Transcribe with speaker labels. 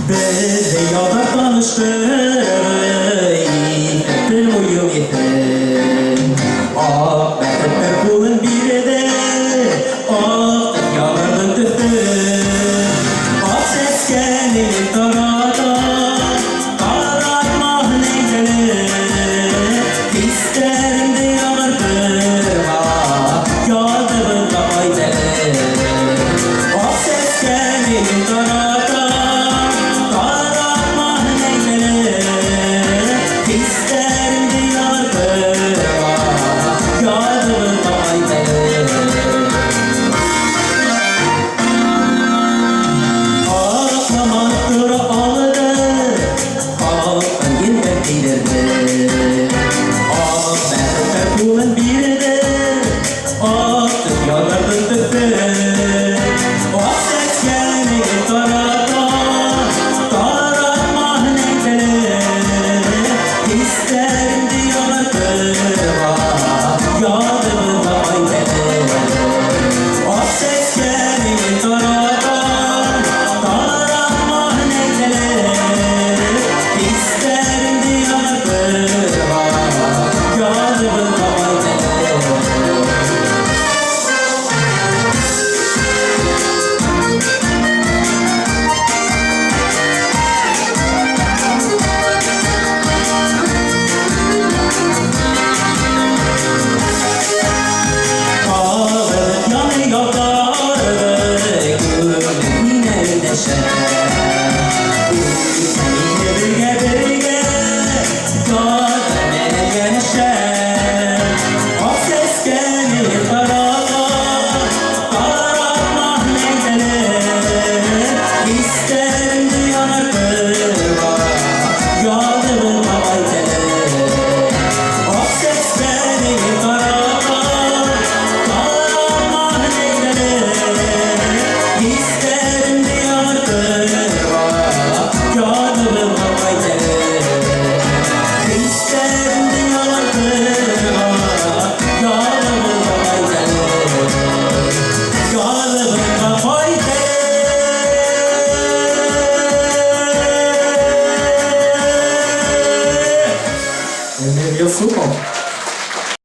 Speaker 1: Bizi ýazar tanyşdyr, Ýetipdir bu ýyl ýeten. Ak bähbitler kulun birede, Ak ýalardan tüsse. Ak sesgenini tarata, Taratma neýlere. Isterimde ýagyrdyma, Ýadymda aýdere. Ak sesgenini tarata, Taratma neýlere. Isterimde ýagyrdyma, Ýadymda aýdere. Aklamakdyr aldy, Halkdan ýelden giderdi. Ak bähbitler kulun birdi.